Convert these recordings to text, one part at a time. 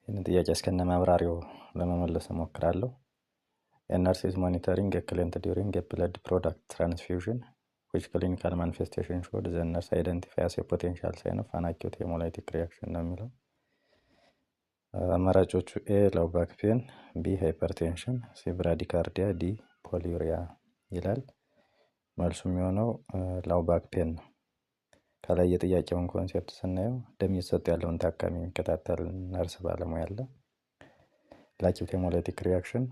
ይህንን ጥያቄ እስከነ ማብራሪያው ለመመለስ እሞክራለሁ። A nurse is monitoring a client during a blood product transfusion. Which clinical manifestation should the nurse identify as a potential sign of an acute hemolytic reaction ነው የሚለው። አማራጮቹ A low back pain፣ B hypertension፣ C bradycardia፣ D polyuria ይላል። መልሱ የሚሆነው low back pain ነው። ከላይ የጥያቄውን concept ስናየው ደም እየተሰጠ ያለውን ታካሚ የሚከታተል ነርስ ባለሙያ አለ። ለ acute hemolytic reaction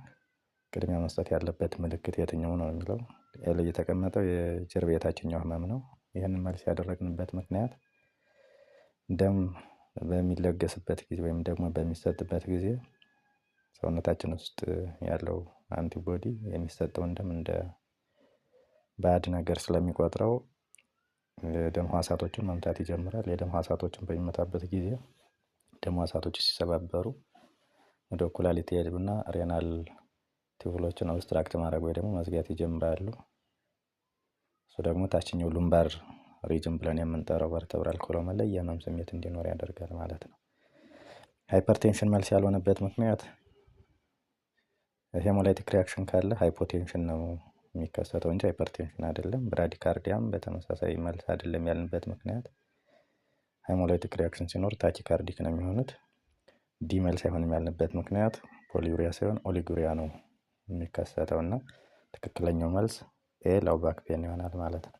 ቅድሚያ መስጠት ያለበት ምልክት የትኛው ነው የሚለው፣ A ላይ የተቀመጠው የጀርባ የታችኛው ህመም ነው። ይህንን መልስ ያደረግንበት ምክንያት ደም በሚለገስበት ጊዜ ወይም ደግሞ በሚሰጥበት ጊዜ ሰውነታችን ውስጥ ያለው antibody የሚሰጠውን ደም እንደ ባዕድ ነገር ስለሚቆጥረው የደም ህዋሳቶችን መምታት ይጀምራል። የደም ህዋሳቶችን በሚመታበት ጊዜ ደም ህዋሳቶች ሲሰባበሩ ወደ ኩላሊት ይሄዱና renal tubule ኦችን obstruct ማድረግ ወይ ደግሞ መዝጋት ይጀምራሉ። እሱ ደግሞ ታችኛው lumbar region ብለን የምንጠራው vertebral column ላይ የህመም ስሜት እንዲኖር ያደርጋል ማለት ነው። Hypertension መልስ ያልሆነበት ምክንያት hemolytic reaction ካለ hypotension ነው የሚከሰተው እንጂ hypertension አይደለም። Bradycardia ም በተመሳሳይ መልስ አይደለም ያልንበት ምክንያት hemolytic reaction ሲኖር tachycardic ነው የሚሆኑት። D መልስ አይሆንም ያልንበት ምክንያት polyuria ሳይሆን oliguria ነው የሚከሰተው እና ትክክለኛው መልስ A low back pain ይሆናል ማለት ነው።